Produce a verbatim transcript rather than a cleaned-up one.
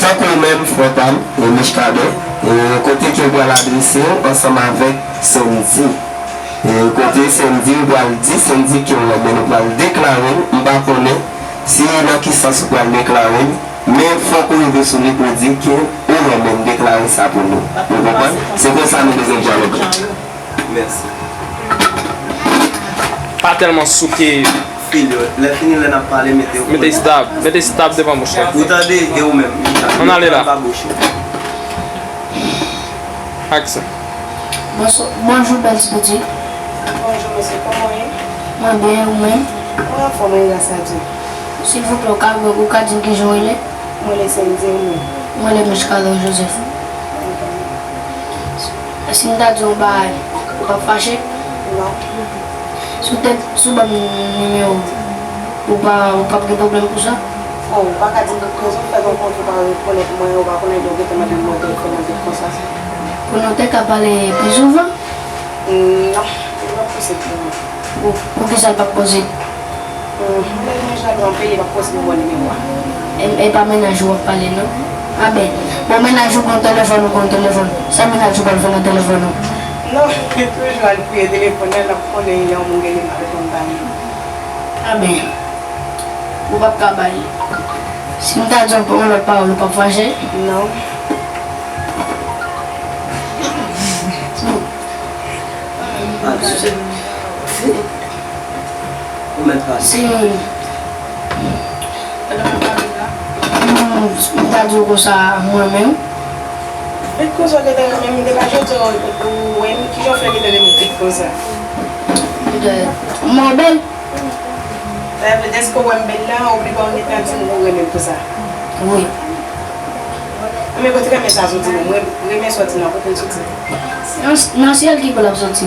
Tankou ou menm, frè pa m, e Michkaden, e kote ke w pral adrese w ansanm avèk Sendy. E kote Sendy, ou pral di Sendy ke w renmen l, ou pral deklare l, m pa konnen si nan ki sans ou pral deklare l, men fòk ou rive sou li pou w di ke ou renmen l, deklare sa pou nou. Ou konprann? Se konsa nou bezwen dyaloge. Mèsi. Pa tèlman souke. Fil yo, lè fini lè n ap pale, mete yo. Mete stop. Mete stop devan bouch la. Ou tande, e ou menm? Ann ale la. Anba bouch ou. Aksyon. Bonso- Bonjou bèl ti pitit. Bonjou mesye, kòman w ye? Mwen byen, ou menm? Mwen anfòm wi, gras a Dye. Silvouplè, ou ka, ou ka di m kijan w rele? Mwen rele Sendy, ou menm? Mwen rele Michkaden Joseph. Si m ta di w yon bagay, ou p ap fache? Non. Si w te, si w ban m nimewo w, ou pa, ou p ap gen pwoblèm pou sa? Oh, ou pa ka di m tout rezon, fè gen yon kont ou pa rekonèt mwen, ou pa konnen lè w gentan mande m nimewo telefòn nan vit konsa. Pou nou te ka pale pi souvan? Non, li p ap posib pou mwen. Pou, poukisa l p ap posib? Mwen jalou anpil, li p ap posib pou mwen nimewo a. E, e pa mennaj ou w ap pale non. Aben, bon, mennaj ou gen yon telefòn, ou gen yon telefòn. Sa mennaj ou pral fè nan telefòn ou? Non, li toujou al fouye telefòn nan, l ap konnen lè yon moun gen nimewo telefòn pa li. Aben, ou p ap ka bay. Si m ta di w yon lòt pawòl, ou p ap fache? Non. Ou mèt pale. Si m ta di w konsa, mwen menm. Vit konsa w te renmen m, m te pa jodi w ou wè m, kijan w fè gentan renmen m vit konsa? Mwen bèl? Sa vle di, èske w wè m bèl la, ou plito w gentan di m ou renmen m konsa? Wi. Men kote renmen sa soti non? Mwen renmen soti nan kote l soti? Nan, nan syèl ki pou l ap soti.